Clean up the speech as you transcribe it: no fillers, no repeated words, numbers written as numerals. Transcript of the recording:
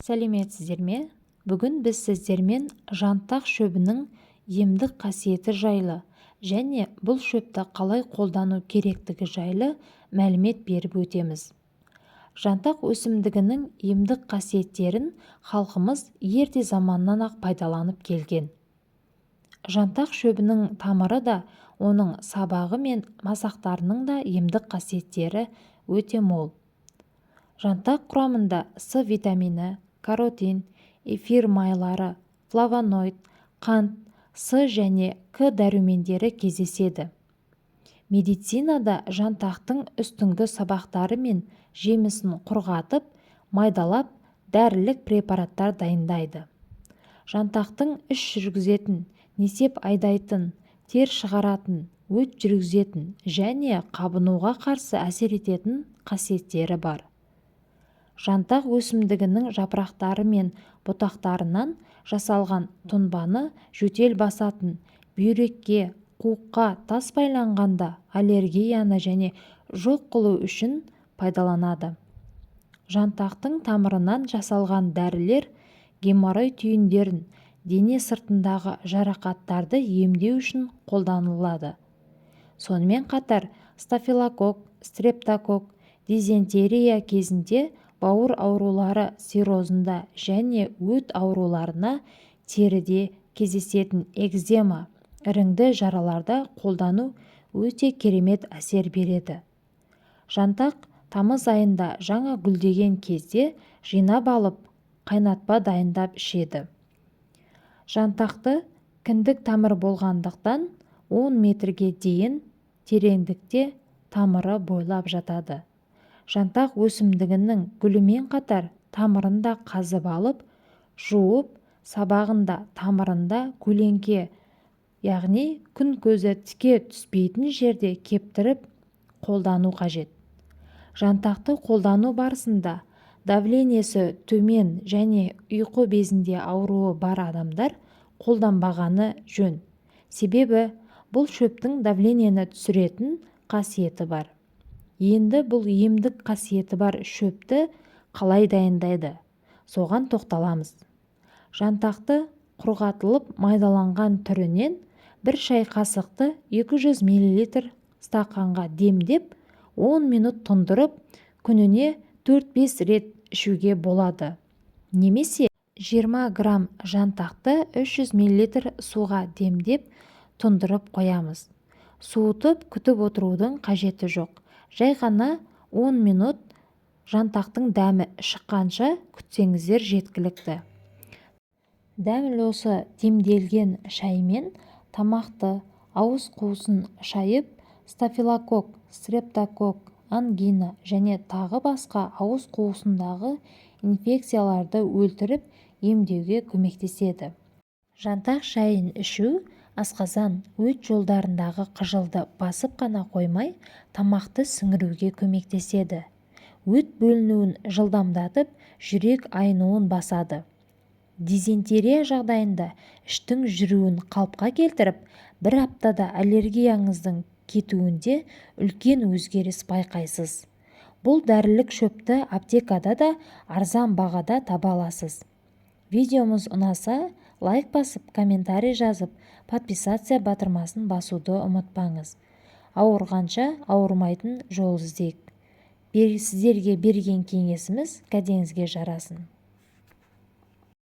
Сәлеметсіздер ме? Бүгін біз сіздермен жантақ шөбінің емдік қасиеті жайлы және бұл шөпті қалай қолдану керектігі жайлы мәлімет беріп өтеміз. Жантақ өсімдігінің емдік қасиеттерін халқымыз ерте заманнан-ақ пайдаланып келген. Жантақ шөбінің тамыры да, оның сабағы мен масақтарының да емдік қасиеттері өте мол. Жантақ құрамында С витамині, каротин, эфир майлары, флавоноид, қант, С және К дәрумендері кездеседі. Медицинада жантақтың үстіңгі сабақтары мен жемісін құрғатып, майдалап, дәрілік препараттар дайындайды. Жантақтың іш жүргізетін, несеп айдайтын, тер шығаратын, өт жүргізетін және қабынуға қарсы әсер ететін қасиеттері бар. Жантақ өсімдігінің жапырақтары мен бұтақтарынан жасалған тұнбаны жөтел басатын, бүйрекке, қуыққа тас байланғанда, аллергияны және жоқ қылу үшін пайдаланады. Жантақтың тамырынан жасалған дәрілер геморрой түйіндерін, дене сыртындағы жарақаттарды емдеу үшін қолданылады. Сонымен қатар стафилококк, стрептококк, дизентерия кезінде, бауыр аурулары циррозында және өт ауруларына, теріде кездесетін экзема, іріңді жараларда қолдану өте керемет әсер береді. Жантақ тамыз айында жаңа гүлдеген кезде жинап алып, қайнатпа дайындап ішеді. Жантақты кіндік тамыр болғандықтан, 10 метрге дейін тереңдікте тамыры бойлап жатады. Жантақ өсімдігінің гүлімен қатар тамырын да қазып алып, жуып, сабағын да, тамырын да көлеңке, яғни күн көзі тіке түспейтін жерде кептіріп қолдану қажет. Жантақты қолдану барысында давлениесі төмен және ұйқы безінде ауруы бар адамдар қолданбағаны жөн. Себебі бұл шөптің давлениені түсіретін қасиеті бар. Енді бұл емдік қасиеті бар шөпті қалай дайындайды, соған тоқталамыз. Жантақты құрғатылып майдаланған түрінен бір шай қасықты 200 мл стақанға демдеп, 10 минут тұндырып, күніне 4-5 рет ішуге болады. Немесе 20 грамм жантақты 300 мл суға демдеп, тұндырып қоямыз. Суытып күтіп отырудың қажеті жоқ. Жай ғана 10 минут жантақтың дәмі шыққанша күтсеңіздер жеткілікті. Дәл осы демделген шаймен тамақты, ауыз қуысын шайып, стафилококк, стрептококк, ангина және тағы басқа ауыз қуысындағы инфекцияларды өлтіріп, емдеуге көмектеседі. Жантақ шайын ішу асқазан, өт жолдарындағы қыжылды басып қана қоймай, тамақты сіңіруге көмектеседі. Өт бөлінуін жылдамдатып, жүрек айнуын басады. Дизентерия жағдайында іштің жүруін қалыпқа келтіріп, бір аптада аллергияңыздың кетуінде үлкен өзгеріс байқайсыз. Бұл дәрілік шөпті аптекада да арзан бағада таба аласыз. Видеомыз ұнаса, лайк басып, комментарий жазып, подписаться батырмасын басуды ұмытпаңыз. Ауырғанша ауырмайтын жол іздейік. Сіздерге берген кеңесіміз кәдеңізге жарасын.